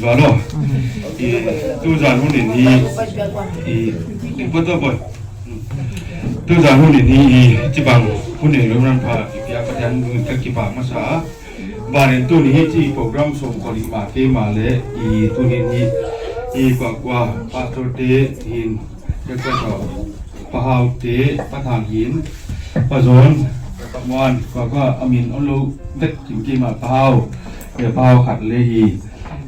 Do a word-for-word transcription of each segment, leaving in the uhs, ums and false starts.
Valo. I, tuzan hun in hi, i, i, poto boy. Tuzan hun in hi, i, chibang hun in lungran pha, i, pia Pathian mun ka kipak masa. Banin tuni hi chi program sawm kua li mah te mah leh, i, tuni hi, i, kua kua, pastor te, hin, ka kua kua, Pa Hau te, Pa Thang Hin, Pa Zon, Pa Muan, kua kua, a min om lou, vet kim kim a, Pa Hau, ya, Pa Hau khat leh hi,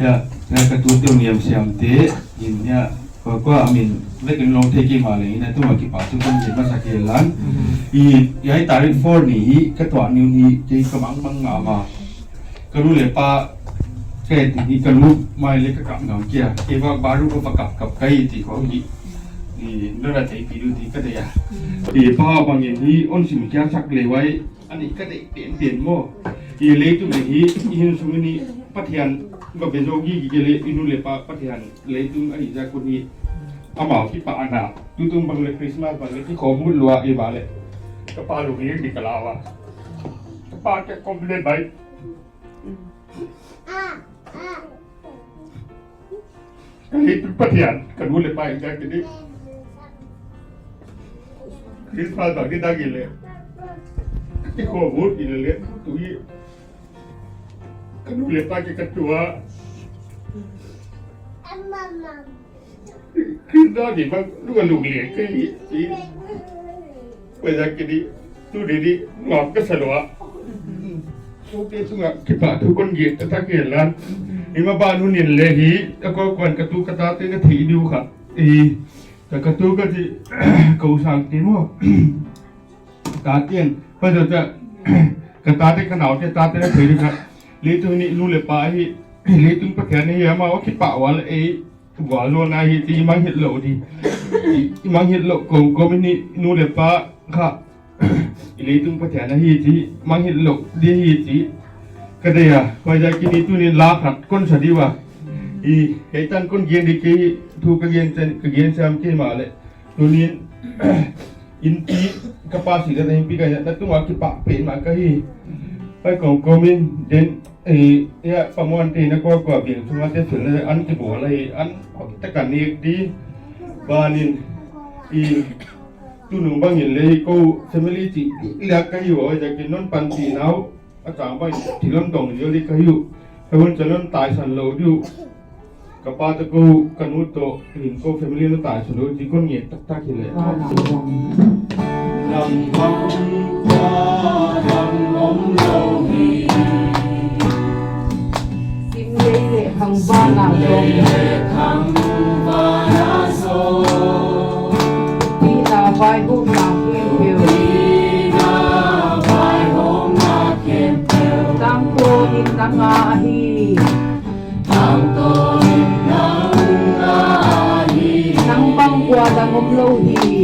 ya, ya, ka tu teu niam siam te, hin, ya, kua kua, a min, vet kim lou te kim a leh, ina tu ma kipak tu kon ye masa ke lan. Mhm. I, ya, i tarik four ni hi, ka tuah ni hi, ke ka mang mang nga ma. Ka nu leh pa, ka et ni ka nu mai leh ka kap ngam kia. Kei va baru ka va kap kap ka hi ti khong hi. Ni nora te pi du ti ka dei a. I pa bangin hi hon sim kia sak leh vai. Ani ka dei pen pen maw. I leitung hi, i hin sung ni Pathian va be zo gi gi ke leh i nu leh pa Pathian leitung ahi za kun hi. Amau kipak ana. Tutung bang leh Christmas bang leh ki khawm lua i ba leh. Ka pa lu ni di ka la va. Ka pa ke kom leh bai. Ka leitung Pathian, ka nu leh pa i ka kini. Christmas bang ni dang i leh. Ki khawm i leh leh, tu i. Ka nu leh pa ke ka tuah. Khin da ni bang, lu ka lung lian ka hi, i. Pai za kini, tu ni ni, ngam ka sa lou a. Tu te tu ngam, kipak thu kon gen, ta ta ke lan. I ma ba nu nin leh hi, ta ko kon ka tu ka ta te na thi diu kha. I, ta ka tu ka ti, ka u sang ti mo. Ta tien, pa za za, ka ta te ka nau te, ta te na thi diu kha. Leitung ni nu leh pa hi, leitung Pathian hi, ama wa kipak wal e, Gua lo na hi ti mang hit lo di. I mang hit lo kom kom ni nu leh pa kha. I leitung Pathian ahi ti mang hit lo di hi ti. Ka dei a, pai za kini tu ni la khat kon sa di va. I kei tan kon gen di ke thu ka gen chen, ka gen sam ke ma leh. Tu ni in ti ka pa si da na hi pi ka ya, na tu ma kipak pen ma ka hi. Pai kom kom in den Eh, ya, Pa Muan te na kua kua bil chunga te thil an kibawl lai, an hoih tak a nek di. Banin, i, tunung bangin leh ko family chi, leh ka hi ua, ya ki non pan ti nau, a chang bang thil hon dong yo di ka hi u. Ka hun chan hon taisan lou di u. Ka pa toh ko, ka nu toh, in ko family na tai sulu, di kon nge tak tak hi leh. Lam bang kua lam om lou hi. Sim lei leh thang vana zong. Sim lei leh thang vana zong. Pi na vaihawmna khempeuh. Pi na vaihawmna khempeuh. Tangtawnin nang a ahi. Nang bang kua dang om lou hi.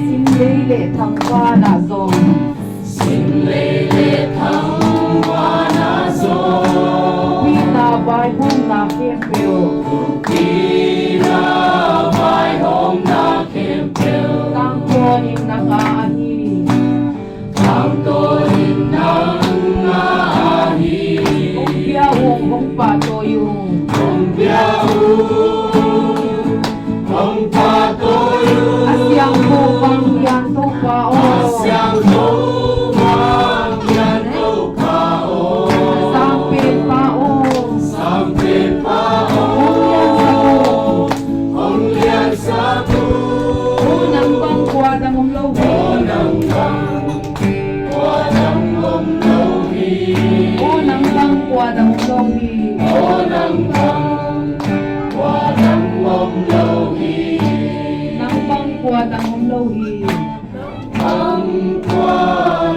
Sim lei leh thang vana zong. Pi na vaihawmna khempeuh. Tangtawnin nang a ahi. Tangtawnin nang a ahi. Hong pia ung, hong pahtawi ung. Hong pia ung, hong pahtawi ung. A siangthou vanglian Toupa aw. A siangthou vanglian Toupa aw. Sangpenpa aw. Sangpenpa aw. Hong liansak ung. Hong liansak ung. Aw nang bang kua dang om lou hi. Aw nang bang kua dang om lou hi. Aw nang bang kua dang om lou hi. Aw nang bang kua dang om lou hi. Nang bang kua dang om lou hi. Nang bang kua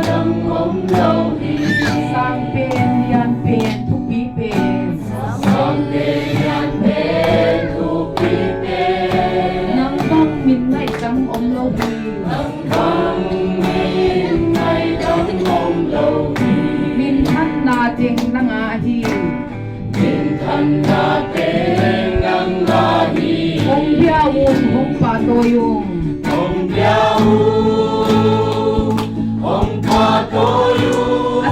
dang om lou hi. Sangpen, lianpen, thupipen. Sangpen, lianpen, thupipen. Nang bang min ngaih dang om lou hi. Nang bang min ngaih dang om lou hi. Minthanna teng nang a ahi. Minthanna teng nang a ahi. Hong pia ung, hong pahtawi ung. Hong pia ung, hong pahtawi ung.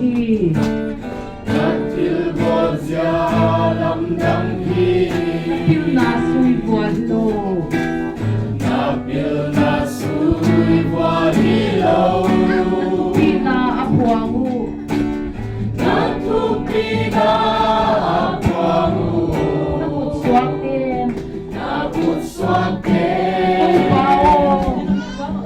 Na thilbawl zia lamdang hi. Na pilna sui vual lou. Na pilna sui vual hilou. Na thumpihna a phuang uh. Na thumpihna a phuang uh. Na khut suakte'n. Na khut suakte'n. Toupa aw.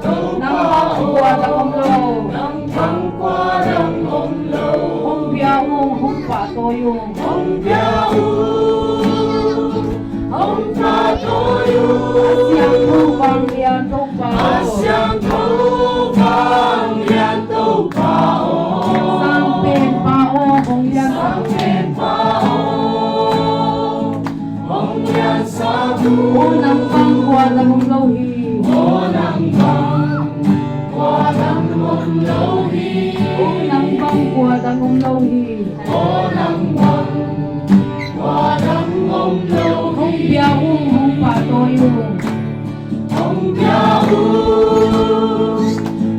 Toupa aw. Nang bang kua dang omlou. Nang bang kua dang omlou. Hong bia ung, hong pahtawi ung. Hong bia ung, hong pahtawi ung. A siangthou vanglian Toupa aw. A siangthou vanglian Toupa aw. Sangpenpa aw, hong lian. Sangpenpa aw. Hong lian sak un. Aw nang bang kua dang omlou hi. Aw nang bang kua dang omlou hi. Aw nang bang kua dang omlou hi. Aw nang bang kua dang omlou hi. Hong bia ung, hong pahtawi ung. Hong bia ung,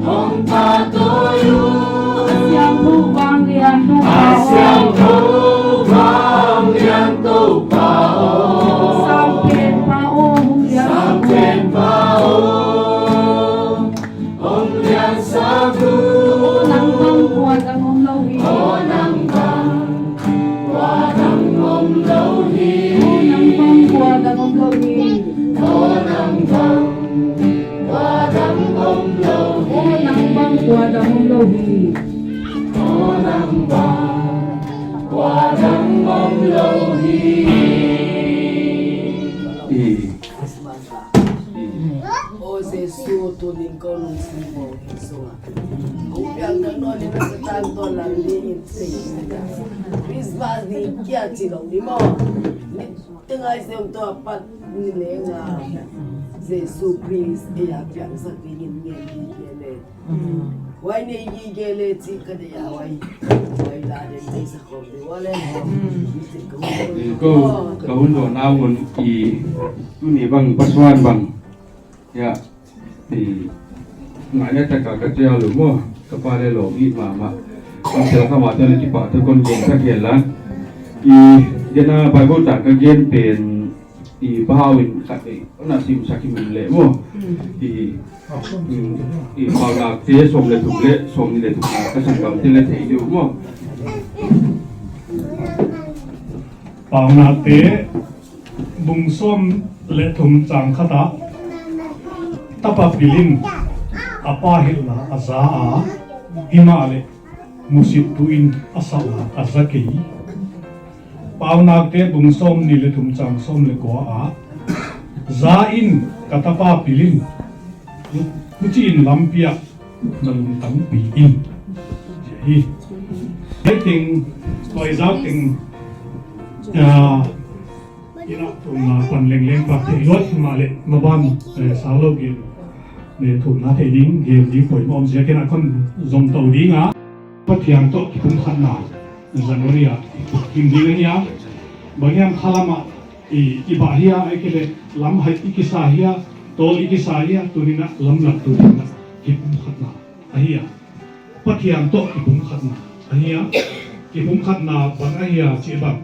hong pahtawi ung. A siangthou vanglian Toupa aw. A siangthou vanglian Toupa aw. Sangpenpa aw, hong lian sak un. Sangpenpa aw, hong lian sak un. Aw nang bang kua dang omlou hi. Aw nang bang kua dang omlou hi. Aw nang bang kua dang omlou hi. Aw nang bang kua dang omlou hi. Aw nang bang kua dang omlou hi. Aw nang bang kua dang omlou hi. I. Aw Jesu, tuni'n kou lungsim bawl in sung a. Kong piang ka nawn in a Satan tuanlang ding in sei in ka. Christmas ni kia chi lou ni maw. Ni te ngai sem tua pat ni leng a. Jesu Christ ei a piangsak ding in ngen di ke le. Huai nei gige le chih ka deih a huai. Huai la den nei sa khawm di ua le. Kou, ka hun dawhna mun i tuni bang pasuan bang. Ya, i ngaihna taka ka chial lou maw. Ka pa le lawm i mahmah. Ka tel kha mah te le kipahthu kon gen ka gen la. I, gen a Bible tak ka gen pen i pahau in khat ei, na sim sak i mun le maw. I, i Paunakte sawm le thum le, sawmnih le thum ka sanggamte le thei di uh maw. Paunakte bung sawm le thum chang khat ah, tapa pil in a pa hilhna a za a, himahleh musit tu in a sawm a, a za kei. Paunakte bung sawmnih le thum chang sawm le kua ah, za in ka tapa pil in, huchiin lampi ah na lungtang pi in. Hi. Hiai teng, tuaizak teng, ah, ina thumna pan lengleng pak thei luat himahleh maban, eh, saulou gen. Thumna thei ding, gen ding poimoh om ziakin a kon zom tou ding a. Pathian toh kipumkhatna, January a, kim ding ahi a. Bang hiam khalam ah, i, i bah hia, ahihkeileh lam hih i kisa hia, tawl i kisa hia, tuni'n a lamlak tu ding a, kipumkhatna ahi a. Pathian toh kipumkhatna ahi a. Kipumkhatna bang ahia chih bang.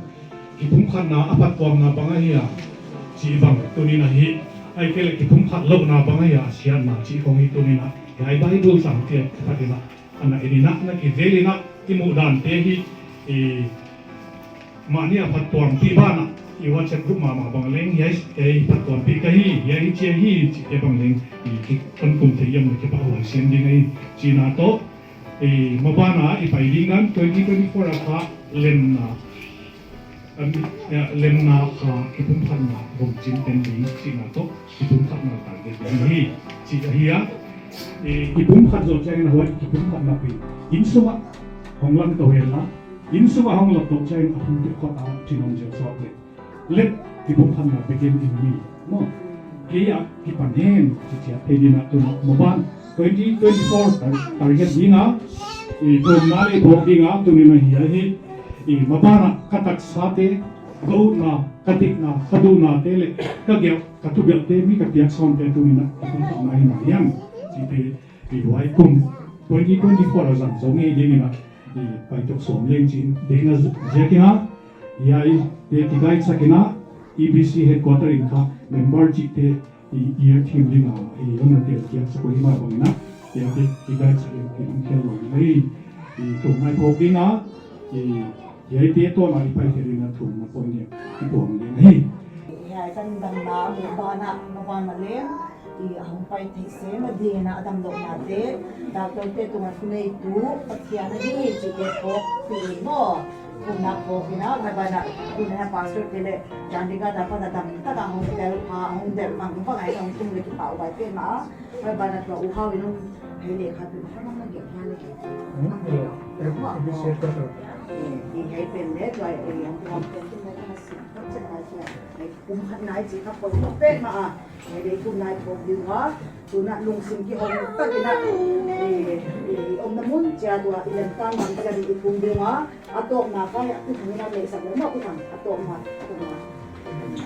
Kipumkhatna a phattuamna bang ahia chih bang tuni'n a hi. Ahihkeileh kipumkhat louhna bang ahia a siatna chih khong hi tuni'n a. Hiai Bible chang te a kipat in a, ana en in a, na kivel in a, i muhdan te hi, i, mahni a phattuampih banah, i WhatsApp group mahmah bang leng, hiai, hiai phattuampih ka hi, hiai hichi ahi, chih te bang leng, i, ki, kon kum thei hiam na kipahhuai sem ding ahi, chihna toh, i, maban a, i pai ding dan, twenty twenty-four a kha, lemna, em, ya, lemna kha, kipumkhatna, vomchin pen ding, chihna toh, kipumkhatna target ding hi, chih ahi a. I, kipumkhat zoh chiangin huai kipumkhatna pen. Innsung ah hong lang tou hen la. Innsung ah hong lang tou chiangin a pumpi khot a chin hong ziau suak le. Leh kipumkhatna begin in me. Maw. Kei a kipan hen, chih chiat thei ding a tuni'n a maban. Twenty twenty-four tar-, target ding a. I, tawmna le bawk ding a, tuni'n a hi a hi. I, maban a ka taksate, ka utna, ka tikna, ka duhna te le, ka gelh, ka thugelhte mi ka piak sawnte tuni'n a, kipumkhatna hi na hiam. Chihte, i huai kum, twenty twenty-four a zang zou ngei ding in a, I paitok sawm leng chih ding a ziakin a, hiaite kiguide sak in a, E B C headquarter in kha member chihte i, i thim ding a, i hon na tel kiak sak uh hi mah bang in a, hiaite kiguide sak in i hon khel lou in a, i, i thumna i phawk ding a, i, hiaite tawh na i pai khe ding a thumna point ding, i puang ding a hi. Hiai kan damna, a mu ban a, a ban a leng, i a hong pai theih sem a ding in a, a damlouhnate, doctor te tunga thuneitu Pathian ahi chihte phawk pi in maw. Thumna phawk in a, huai ban ah, tuni a pastor te leh, Chandigarh a pat a dam tak a hong tel pha, hong delh mang pha ngai hong tum leh kipahhuai petmah a. Huai ban ah tua U Hau in hong hei leh khat pen kha mang na gek hian leh hei. Hmm, eh, eh, eh, eh, eh, hei pen leh tua, eh, hong tum pen tum leh kha sik tak chet ngai tua. Kum khat nai chih kha poimoh petmah a, eh, lei kum nai phawk ding ua, tuna lungsim kihong tak in a, eh, eh, omna mun chiat ua, i lemtang bang chiat i kum ding ua, a tawpna kha, a tu thang in a lei sak lou mah, tu thang, a tawpna, a tawpna.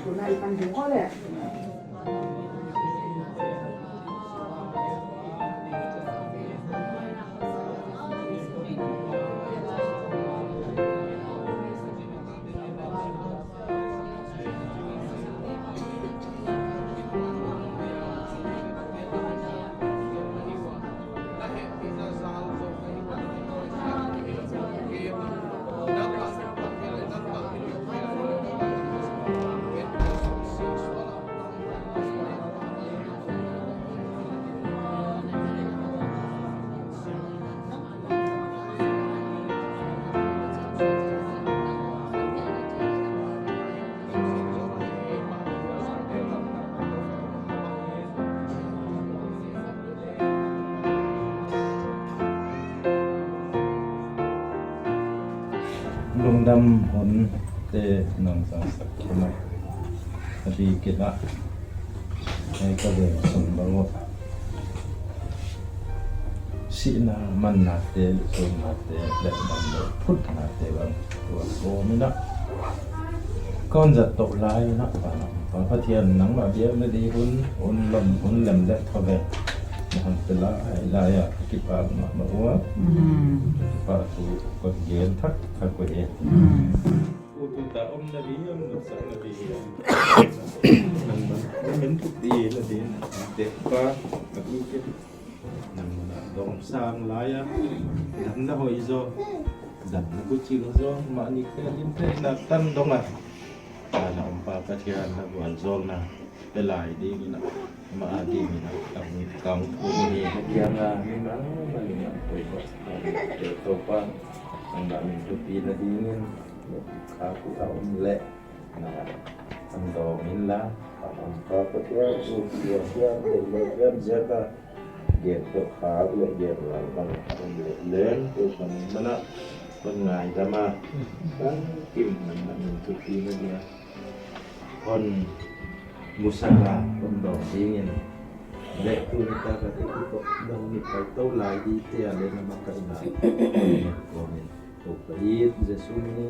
Tuna i pan ding ua leh. Lungdam hun te nang zang sak khin a, a di kit a. Hei ka vel sung bang uh. Sihna manna te, sihna te, leh damlou phutna te bang tua kawm in a. Kon zat tou lai in a, Pa Pathian nangmah biakna di hun, hun lom, hun lem leh thawveng na hon pe lai lai a, kipak mahmah ua. Mm. Kipak thu kon gen thak thak ua hi. Mm. Utu ta omna di, om na sakna di. Nangmah, na min thupina di, te Pa, na tu ke. Nangmah na dong sang lai a. Damna hoih zaw. Damna buching zaw. Mahni khe din te na tan dong a. Ana om Pa Pathian na vualzawlna pe lai ding in a. Mah a ding in a. Kang, kang, kung ni. Kiang a, mi mang, mang, mang, mang, koi ko. Te Toupa. Nangmah min thupina ding in. Ka ku a om leh. Na, an dawng in la, an, an ka ko tia, u tia, tia, tia, tia, tia, ka, gen tok kha, le gen la, bang, an le, leng, tu, kan, mana, kan ngaidam a, kan, kim, man, man, min, tu, ki, na, dia. Kon, musak a, kon dawng ding in. Le, tu, ni, ta, ka, te, ki, ko, dawng, ni, pai, tou, lai, di, tia, le, na, ma, ka, ina. Ko, min, tu, ka, i, Jesu, ni,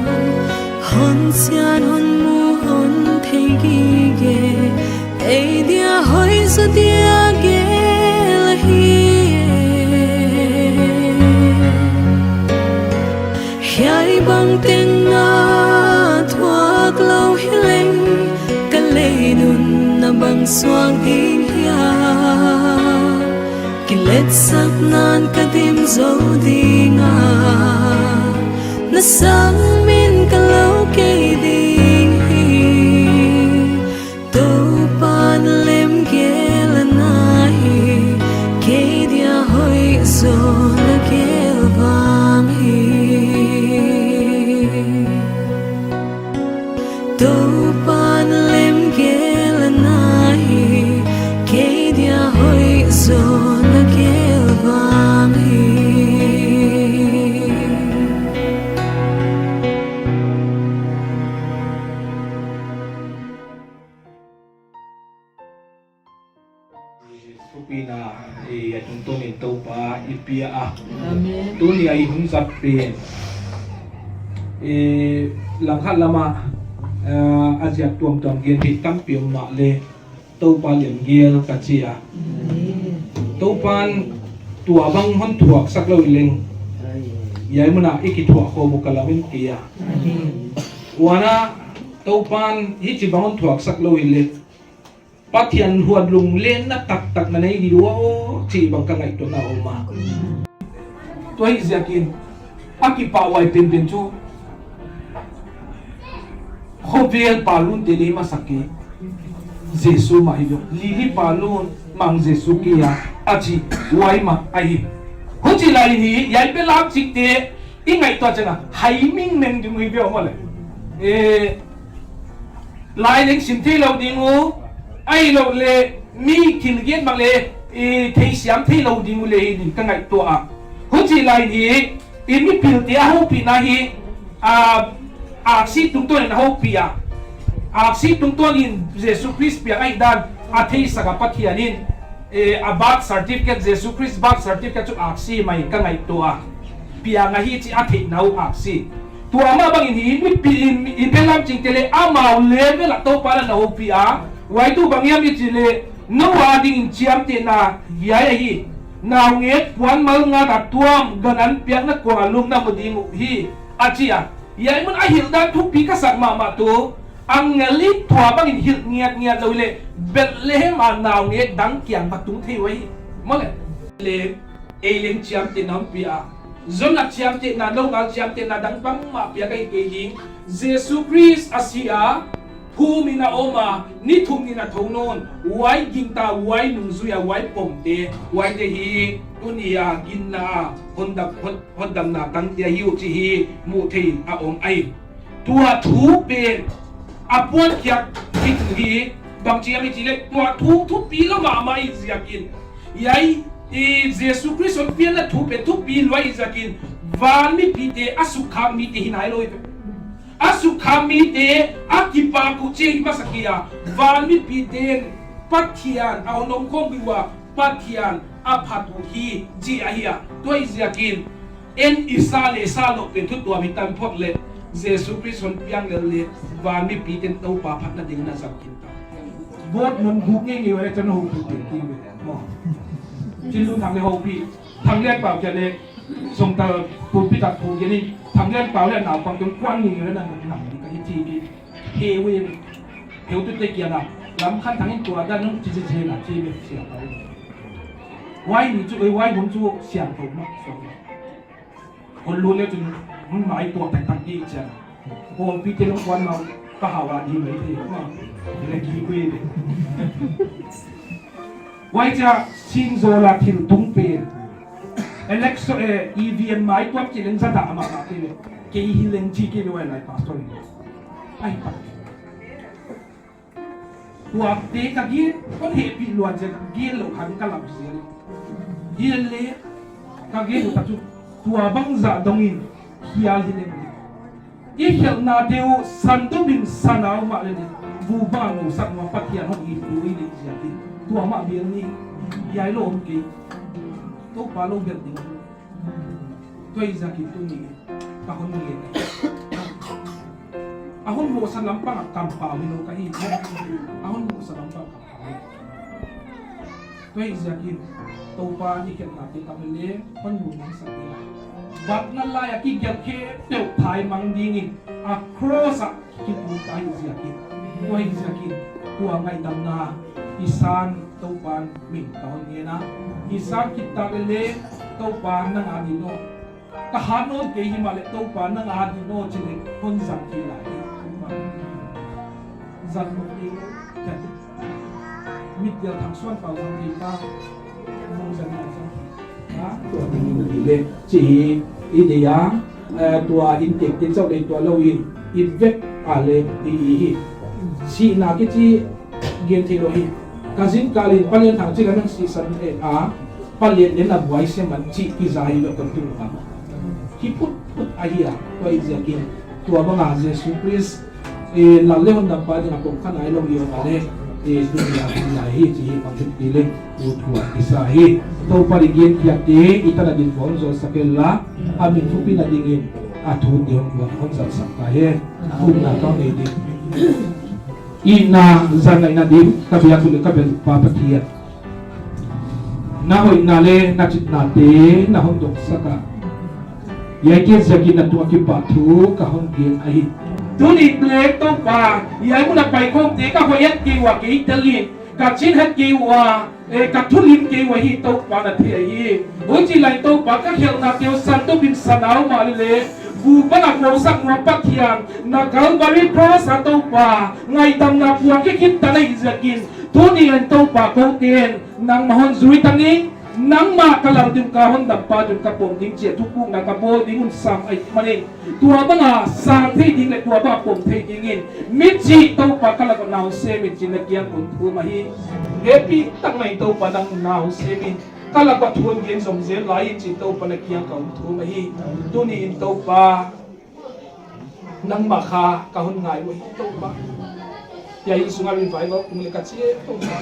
suak ding hia, kiletsakna'n ka dim zou ding a, na sang min ka lou kei ding hi. Toupa'n lemgel a na hi, kei dia hoih zaw na gel vang hi. Toupa'n lemgel a na hi, kei dia hoih zaw na gel vang hi. Thupina, eh, a tungtawnin Toupa i pia a. Amen. Tuni a i hun zat pen, eh, langkhat lam ah, eh, a ziak tuamtuam gen theih tampi om mahleh, Toupa lemgel ka chi a. Amen. Toupa'n tuabang hon thuaksak lou hi leng, hiai mun ah i kithuah khawm uh ka lamen kei a. Amen. Huan ah Toupa'n hichibang hon thuaksak lou hi leh, Pathian huat lunglenna taktak na nei di uh aw chih bang ka ngaihtuahna om a. Tua hi ziakin, a kipahhuai penpen chu, khovel palun te leh masak kei, Jesu mah hi uh. Lily palun mang Jesu kia, a chi, huai mah ahi. Huchi lai hi, hiai belam chingte, i ngaihtuah chiang a, hai mengmeng ding uh hi ve uh mahleh. Eh, lai leng sim theilou ding uh, ahihlouhleh mi thil gen bang leh, eh, theisiam theilou ding uh leh hi ding ka ngaihtuah a. Huchi lai hi, i mipilte a houpihna hi, ah, aksi tungtawnin a houpih a. Aksi tungtawnin Jesu Khrist piang ahihdan a theisak a Pathian in, eh, a birth certificate, Jesu Khrist birth certificate chu aksi mai ka ngaihtuah a. Piang ahi chih a theihna uh aksi. Tua mah bangin hi mipi, i, i belam chingte leh amau level a Toupa'n a na houpih a. Huai tuh bang hiam i chih leh, nou a dingin chiamtehna hiai ahi. Naungek puan malngat a tuam, ganhing piakna kuang a lum na mu ding uh hi, a chi a. Hiai mun a hilhdan thupi ka sak mahmah tuh, angel in tua bangin hilh ngiatngiat lou leh, Bethlehem a naungek dang kiang va tung thei uh ahi. Mahleh, leh, ei leng chiamtehna hon pia. John a chiamtehna, nou ngal chiamtehna dang bangmah piak ahi kei ding. Jesu Khrist a si a, thum in a om a, ni thum in a thou nawn, huai gingta, huai nungzui a, huai pomte, huaite hi, tuni a ginna, hondam, hon, hondamna tangte ahi uh chih hi, muh theih in a om ahi. Tua thu pen, a puankhiak hi tuh hi, bangchi a mi chih leh, tua thu, thupi lua mahmah ahi ziakin. Hiai, i Jesu Khrist hon pianna thu pen, thupi lua ahi ziakin, van mipite, a sukkhak mite hi nailou hi. A sukkhak mite, a kipak uh chih masa kia, van mipite'n Pathian, a hon omkhawm ua, Pathian, a phat uh hi, chih ahi a. Tua hi ziakin, en i sa leh sa lou pen thu tuam i tan phot leh, Jesu Khrist hon piang lel leh, van mipite'n Toupa phatna ding na zat khin ta. Vote non buk ngeingei leh chan houpih pen ki ve. Maw. Chinlun Thang leh houpih. Thang Lian Pau kia leh, Songtal pulpit a thu gen in, Thang Lian Pau leh naupang teng kuan ngeingei leh na, na, na, ka hi chi ki. He wi, heutute kia na, Lamkhanthang in tua dan nung chi chi chi na chi ve sia pau. Huai ni chu, eh, huai hun chu siangthou mah, suak mah. Kon lu leh chun, hmm, mai tua tak tak di chia. Kawlpite lungkuan mau, ka hau a di mai thei, ma. Leh ki kui. Huai chia, sin zo la thil tung pen. Election, eh, E V M mai tuak chi leng za da ma ma te leh. Kei hi leng chi kei leh huai lai pastor. Ai pa. Tuate ka gen, kon hehpih luat ziak, gen lou khan ka lam zel. Hileleh, ka gen uh ta chu, tua bangzah dongin, hial hi leng. I khelhnate uh, san dubin san a om mahleh ni, buba ngou sak ma Pathian hon it uh i leh ziakin. Tua mah bel ni, hiai lou om kei. Toupa lou bel ding. Tua hi ziakin tuni, ka hon ngen. A hon mohsa lampang a kampau hilou ka hi. A hon mohsa lampang a kampau. Tua hi ziakin, Toupa i khelhnate tam leh, hon mun mang sak ding. Batna lai a kigelh khempeuh thai mang dingin, a cross a kipu ta hi ziakin. Tua hi ziakin, tua ngaihdamna, Hisan Toupa'n min ka hon ngen a. Hisan khit tak leh Toupa nang a ding aw. Ka hat nawn kei himahleh Toupa nang a ding aw chi leh hon zang kei lai. Zang nawn kei leh. Mit tel thang suan pau zang kei ka. Zang zang zang. Ha? Tua ding in leh. Chi i dei a. Eh, tua in tek tek chauh leh tua lou in. I vek a leh i, i hi. Sihna kichi gen theilou hi. Ka zin kal in Pa Lian Thang chi ka nang sisan e a, Pa Lian Lian a buai siam man chi kiza hi lou kon tung ka. Kiphut phut ahi a, tua i ziakin. Tua bang a Jesu Khrist, eh, Lal leh Hondampa ding a kong khan ai lou i om a leh, eh, ding a ding a hi chi hi pang thut pi leh, u thu a kisa hi. Toupa ding gen kiak te, i tan a ding bawm zaw sak el la, a min thupina ding in, a thu te hon, hon zat sak ta hi. Thumna ka nei ding. I na zan ngai na ding, ka biak thu leh ka biak Pa Pathian. Na hoihna leh na chitna te na hon dong sak a. Hiai te ziakin na tung a kipahthu ka hon gen ahi. Tuni leh Toupa, hiai mun a pai khawm te ka hoih het kei ua kei tel in, ka chin het kei ua, eh, ka thulim kei ua hi Toupa na thei hi. Huchi lai Toupa ka khelhna te uh san dawp in san a om a leh, bu bang a kawsak nua Pathian, na Calvary Cross a Toupa, ngaidamna puang khe khit ta na hih ziakin, tuni in Toupa kou ten, nangmah hon zui ta ning, nangmah ka Lal ding ka Hondampa ding ka pom ding chi a thupukna ka bawl ding un sam ahihmanin. Tua bang a sang thei ding leh tua bang a pom thei ding in. Michih Toupa ka lak uah na hon sem in chi na kiang kon thum ahi. Hehpihtak mai Toupa nang na hon sem in. Ka lak uah thu hon gen zom zel lai in chi Toupa na kiang kon thum ahi. Tuni in Toupa. Nangmah kha ka hon ngai uhi Toupa. Hiai inn sung a revival tung leh ka chi e Toupa.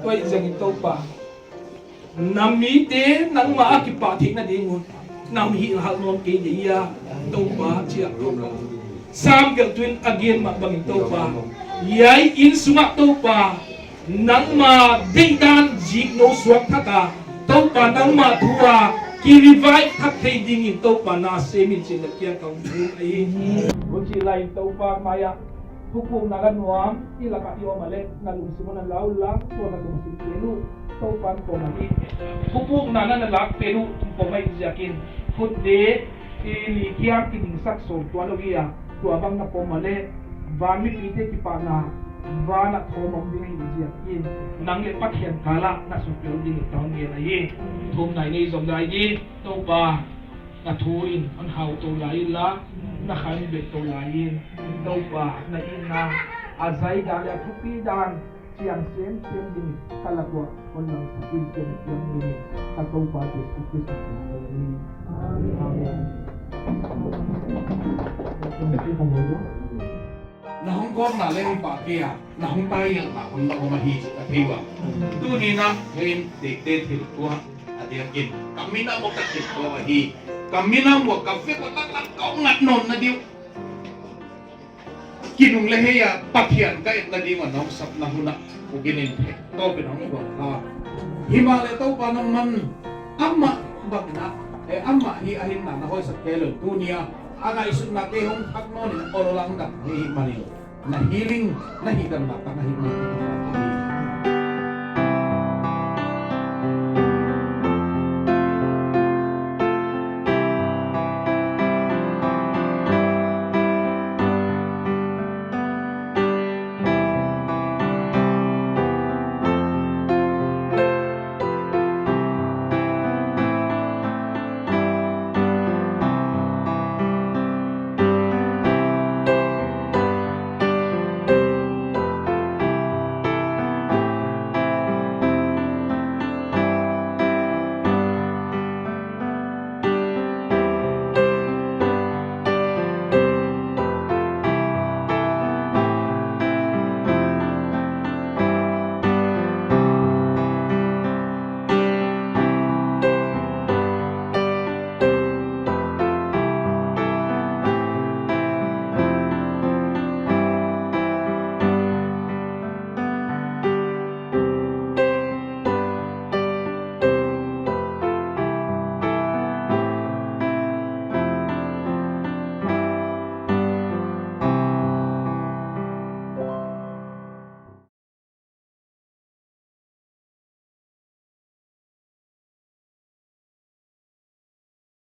Tua i ziakin Toupa. Na mite nangmah a kipahthuina ding un. Na hon hilhhal nawn kei ding a Toupa chi a Toupa. Sam gelhtu in a gen mah bangin Toupa. Hiai inn sung ah Toupa. Nangmah deihdan zik nou suak thak a, Toupa nangmah thu a, ki revive thak thei ding in Toupa na sem in chi na kiang kon thum ahi. Huchi lai in Toupa mai ah, thupukna la nuam, i lak ah i om a leh, na lungsim na lau la, tua na lungsim pen uh, Toupa'n pom ahi. Thupukna na na lak pen uh, pom ahih ziakin, khut te, i li kiang ki ding sak sawm tua lou hi a. Tua bang na pom a leh, van mipite kipahna, van a thawm om ding ahih ziakin, nang leh Pathian kal ah na suk lou ding in ka hon ngen ahi. Thumna i nei zom lai in, Toupa, na thu in hon hau tou lai in la, na kha in bek tou lai in, Toupa, na itna, a zai dan leh a thupi dan, chiang semsem ding ka lak uah hon langsak in, chiang chiang ding ka Toupa Jesu Khrist min in. Amen. Na hong gawmna leh hong pahpih a, na hong taielhna hong na om ahi chih ka thei ua. Tuni in a, hiai inn tekte thil tuah a diakin, ka min a muh ka thil tuah ahi. Ka min a muh ka vek uah ka, ka, ka ngat nawn na ding uh. Kinungle hei a Pathian ka etna ding a na hong sapna hun ah u gin in thei. Toupa'n hong guang kha. Himahleh Toupa nangman amah bang in a, eh, amah hi a hinna na hoihsak kei lou tuni a. A ngaihsutna te hong thak nawn in a, ol lang dak hi manin. Na healing, na hihdanna tang ahihmanin.